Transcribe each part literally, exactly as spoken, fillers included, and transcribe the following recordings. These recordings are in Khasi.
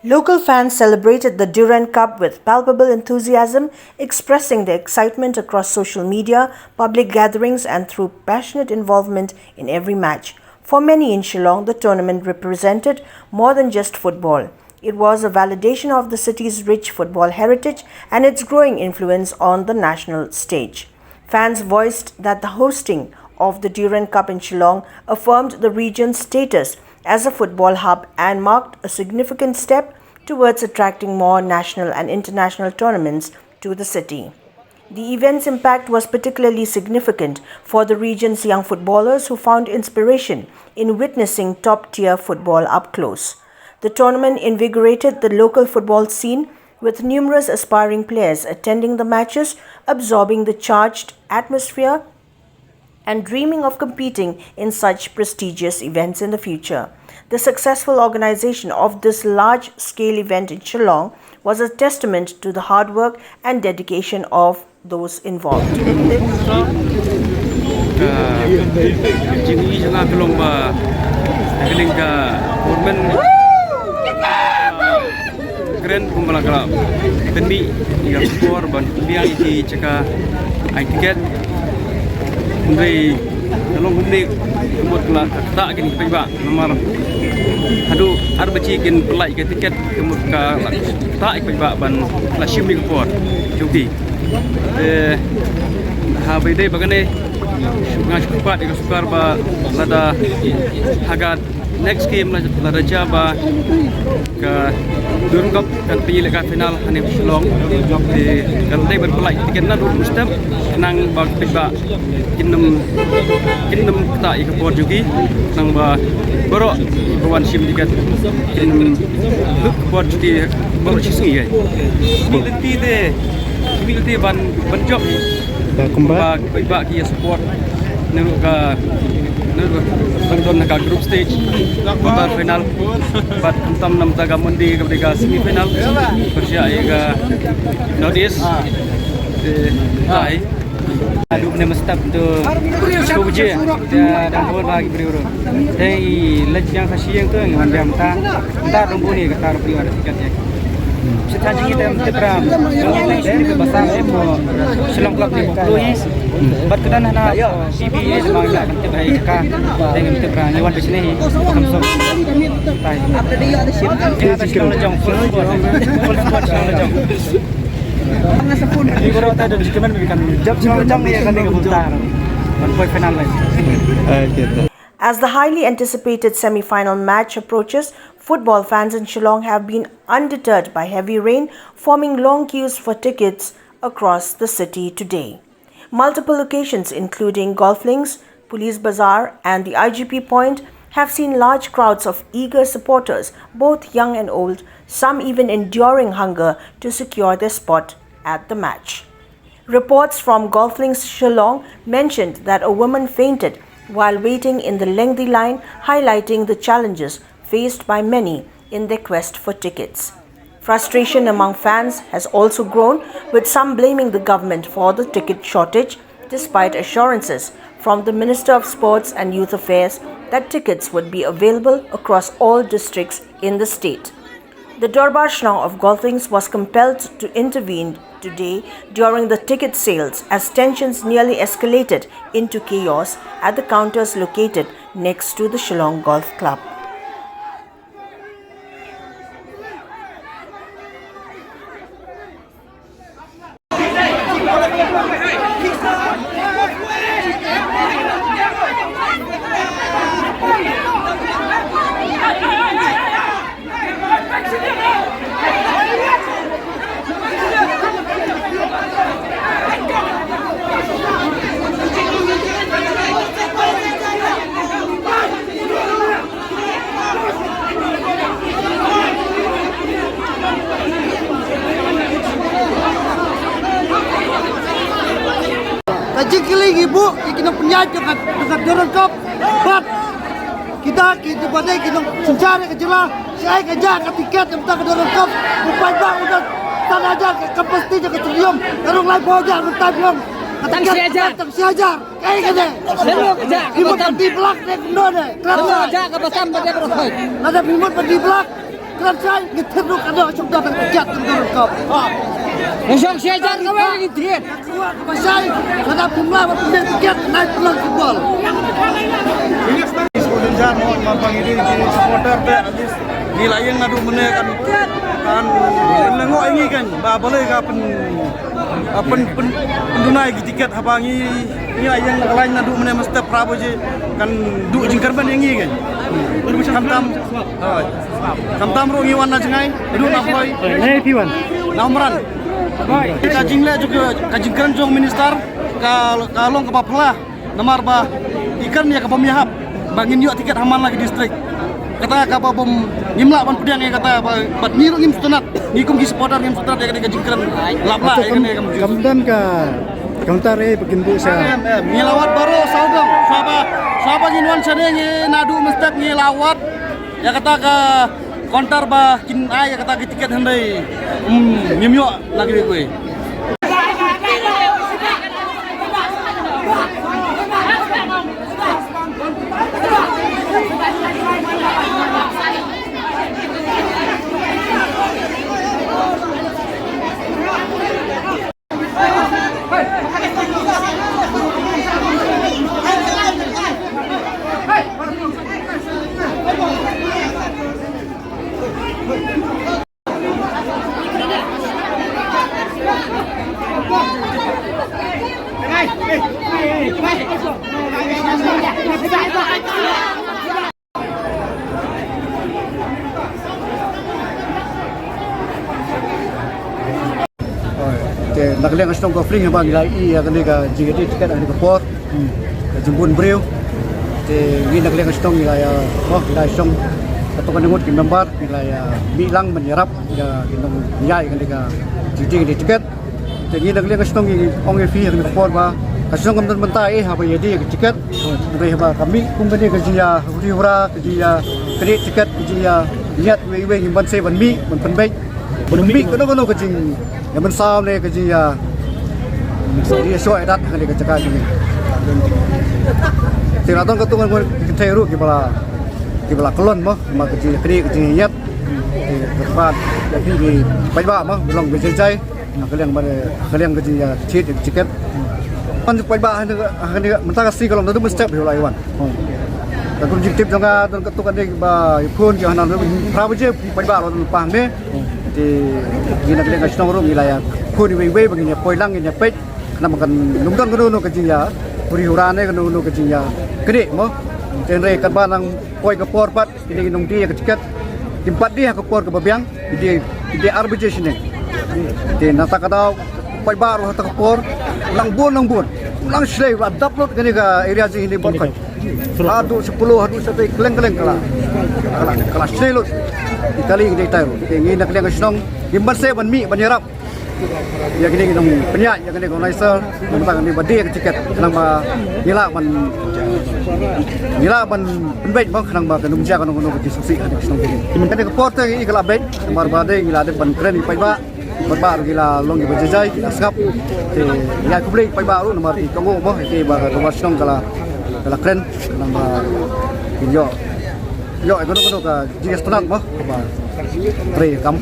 Local fans celebrated the Durand Cup with palpable enthusiasm, expressing their excitement across social media, public gatherings, and through passionate involvement in every match. For many in Shillong, the tournament represented more than just football. It was a validation of the city's rich football heritage and its growing influence on the national stage. Fans voiced that the hosting of the Durand Cup in Shillong affirmed the region's status as a football hub and marked a significant step towards attracting more national and international tournaments to the city. The event's impact was particularly significant for the region's young footballers, who found inspiration in witnessing top-tier football up close. The tournament invigorated the local football scene, with numerous aspiring players attending the matches, absorbing the charged atmosphere and dreaming of competing in such prestigious events in the future. The successful organization of this large-scale event in Shillong was a testament to the hard work and dedication of those involved. Ka jingïohi jong nga ka long ba ka liang ka government kren kumba la ka la pynmih ïa ka por ban pynbiang ïa ki jaka ai tiket. Hynrei ka long kumne ka mut ka la ktah kin ki paidbah namar haduh ar baje kin pynlait ka tiket ka mut ka la ktah ïa ki paidbah ban la shim ïa ka por jong ki. Te ha ba ïadei ba kane nga shu kyrpad ïa ka sorkar ba lada ha ka next game la, lada jia ba ka Durand Cup kan pynlait ka final hangne Shillong. Te ka la dei ban pynlait tiket naduh mynstep khnang ba ki paidbah kin ym, kin ym ktah ïa ka por jong ki, khnang ba baroh ba wan shim tiket kin ym lut ka por jong ki baroh shi sngi. Ka lynti te, ka lynti ban, ban jop ba kumba ba ki ïa support naduh ka, naduh ka, tang don ha ka group stage, quarter final, bad khamtam na bynta ka Monday kaba dei ka semi final pyrshah ïa ka North East. Te tai haduh mynne mynstep to, to bujie. Te dang bun ba ki briew ruh. Te i leit sha ka sha ïing to ngi wan biang mynta. Mynta dang bun ïa kata ruh briew ada tiket ïa. Sa than jingïadei te mynta pra ba sam te ko Shillong Club ne ko kloi. Bad ka don hana P B A ba ngi la kan tip hai ka. Te ngi mynta pra ngi wan bishne hi. Kam so. Tai. Ngi mynta Shillong la jong, full support. Full support Shillong la jong. Ngi ko rota don jingkmen ba kan jop Shillong la jong ïa kane ka bynta. Ban poi final match. Okay, ta. As the highly anticipated semi-final match approaches, football fans in Shillong have been undeterred by heavy rain, forming long queues for tickets across the city today. Multiple locations, including Golf Links, Police Bazaar, and the I G P Point, have seen large crowds of eager supporters, both young and old, some even enduring hunger to secure their spot at the match. Reports from Golf Links Shillong mentioned that a woman fainted while waiting in the lengthy line, highlighting the challenges faced by many in their quest for tickets. Frustration among fans has also grown, with some blaming the government for the ticket shortage, despite assurances from the Minister of Sports and Youth Affairs that tickets would be available across all districts in the state. The Dorbar Shnong of Golf Links was compelled to intervene today during the ticket sales, as tensions nearly escalated into chaos at the counters located next to the Shillong Golf Club. Ka jingkylli ngi buh ïa ki nongpynïaid jong ka, jong ka Durand Cup. Bad kita ki, kiba dei ki nongsynshar ïa ka jylla, shaei ka jia ka tiket na bynta ka Durand Cup. U paidbah u don san hajar ka capacity jong ka stadium, ka rung laiphew hajar, mynta biang ka tiket tang shi hajar. Tang shi hajar. Kaei kane? Phi mut ban die blak ne kumno ne? Lada phi mut ban die blak, Klan shai, ngi thir ruh ka dok shong dok ka kiat ka dok ka. Ngi shong shai jar ka wei ngi thir. Ka shai, ka dap kumla ba pynbeit ka kiat, nai pynlong football. Ngi la ïeng naduh mynne kan, kan lyngngoh ïa ngi kan ba balei ka pyn, ah, pyn, pyn, pynduna ïa ki tiket haba ngi, ngi la ïeng na ka lain naduh mynne mynstep phra baje kan duh jingkyrmen ïa ngi kan. Khamtam, hooid. Khamtam ruh ngi wan na jngai, duh na Bhoi. Na Umran. Ka jingleh jong ka, ka jingkren jong minister ka, ka long kaba phylla. Namar ba i kren ïa ka bym ïahap ba ngin ïoh tiket ha man la ki district. Kata kaba bym, ngim lah ban pdiang ïa kata ba, bad ngi ruh ngim sngewtynnat. Ngi kum ki supporter ngim sngewtynnat ïa kane ka jingkren lap lah ïa kane ka. Kam don ka counter eh ba kin buh sha. Em, em, ngi la wad baroh sawdong. Shuwa ba, shuwa ba ngin wan shane ngi naduh mynstep ngi la wad ïa kata ka counter ba kin ai ïa kata ki tiket hynrei, hmm, ngim ïoh na kiwei kiwei. Te na ka liang ka shnong Kawfling haba ngi la ïoh ïa kane ka jingïadei tiket ha kane ka por, ka jingbun briew. Te ngi na ka liang ka shnong ngi la ïa, oh, ngi la ïa shong katto katne ngut ki member, ngi la ïa mih lang ban ïarap ïa ki nongïaid kane ka jingïadei tiket. Te ngi na ka liang ka shnong ngi ong ïa phi ha kane ka por ba ka shnong kam don bynta eh haba ïadei ïa ka tiket. Hynrei haba ka mih kum kane ka jingïa huri hura, ka jingïa kane tiket, ka jingïa ñiat iwei iwei ngim banse ban mih ban pynbeit. Ban mih kano kano ka jingïa mynsaw ne ka jingïa, jingïa shoh ïa dat ha kane ka jaka jong ngi. Te la don katto katne ngut ki kynthei ruh kiba la, kiba la kyllon mo, ma ka jingïa kane ka jingïa ñiat. Te ka pat ïa phi ki paidbah mo, ba long ba jai jai. Na ka liang ba, ka liang ka jingïa thied ïa ka tiket. Ban ju paidbah ha kane, ha kane mynta ka sngi ka long naduh mynstep hi u la ïa wan. Ka kum jingtip jong nga don katto katne ba ïa phone ki hana naduh phra baje paidbah la wan pang ne. Te ngi na ka liang ka shnong ruh ngi la ïa phone iwei iwei ba ngin ïa poi lang ngin ïa peit. Khnang ba kan ym don kano kano ka jingïa huri hura ne kano kano ka jingïa kane mo. Te hynrei katba nang poi ka por pat kine ki nongdie ïa ka tiket kim pat die ha ka por kaba biang, ki die, ki die ar baje shane. Te nangta ka daw paidbah ruh ha ta ka por u nang bun, nang bun, u nang shlei, u la dap lut kane ka area jong ngi ne Borkhoi. Haduh sha Polo, haduh shatei, kylleng kylleng ka la, ka la, ka la shlei lut. Ki kali ki dei tai ruh. Te ngi na ka liang ka shnong ngim banse ban mih ban ïarap ïa kine ki nongpynïaid ïa kane ka organizer, namar kane ba die ka tiket, khnang ba ngi lah ban, ngi lah ban pynbeit ba khnang ba kan ym jia kano kano ka jingsngewsih ha kane ka shnong kine. Kane ka por te ngi ka la beit, namar ba dei ngi la dep ban kren ïa ki paidbah, paidbah ruh ki la long kiba jai jai, ki la sngap. Te ïa khublei paidbah ruh namar ki kohnguh mo, ïa ki ba ka dorbar shnong ka la, ka la kren, khnang ba kin ïoh, ïoh ïa kano kano ka jingïasngewtynnat mo, ba trei kam.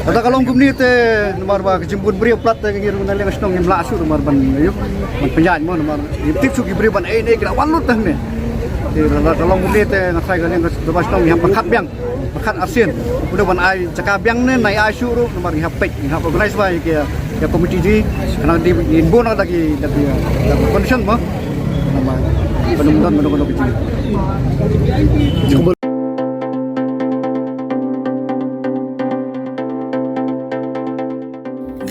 Kata ka long kumne te namar ba ka jingbun briew palat te ngi ruh na liang ka shnong ngim lah shuh namar ban ïoh ban pynïaid mo namar ngim tip shuh ki briew ban ei ne ki la wan lut te hangne. Te lada ka long kumne te nga tharai ka liang ka dorbar shnong ngi hap pyrkhat biang, pyrkhat arsien. Kumno ban ai jaka biang ne nai ai shuh ruh namar ngi hap peit, ngi hap organize ba ïa ki, ïa committee ji khnang dei ngin bun da ki, da ki, da ki condition mo. Namar ban ym don kano kano ka jing.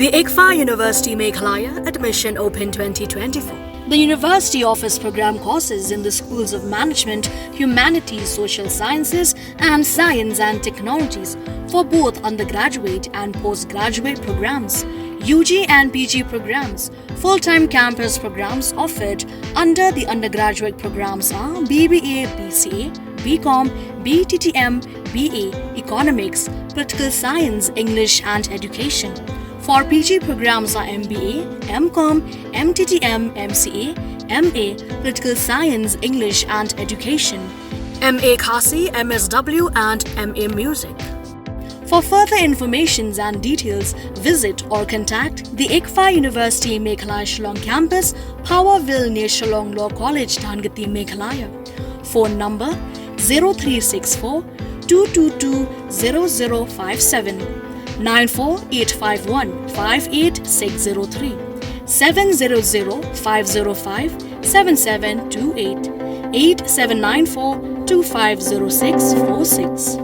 The ICFAR University Meghalaya, admission open twenty twenty-four. The university offers program courses in the schools of management, humanities, social sciences, and science and technologies for both undergraduate and postgraduate programs, U G and P G programs. Full-time campus programs offered under the undergraduate programs are B B A, B C A, B Com, B T T M, B A, Economics, Political Science, English and Education. For P G programs are M B A, M Com, M T T M, M C A, M A, Political Science, English and Education, M A Khasi, M S W and M A Music. For further informations and details, visit or contact the ICFAI University Meghalaya Shillong Campus, Power Ville near Shillong Law College, Dhankheti, Meghalaya. Phone number zero three six four two two two zero zero five seven, nine four eight five one five eight six zero three, seven zero zero five zero five seven seven two eight, eight seven nine four two five zero six four six.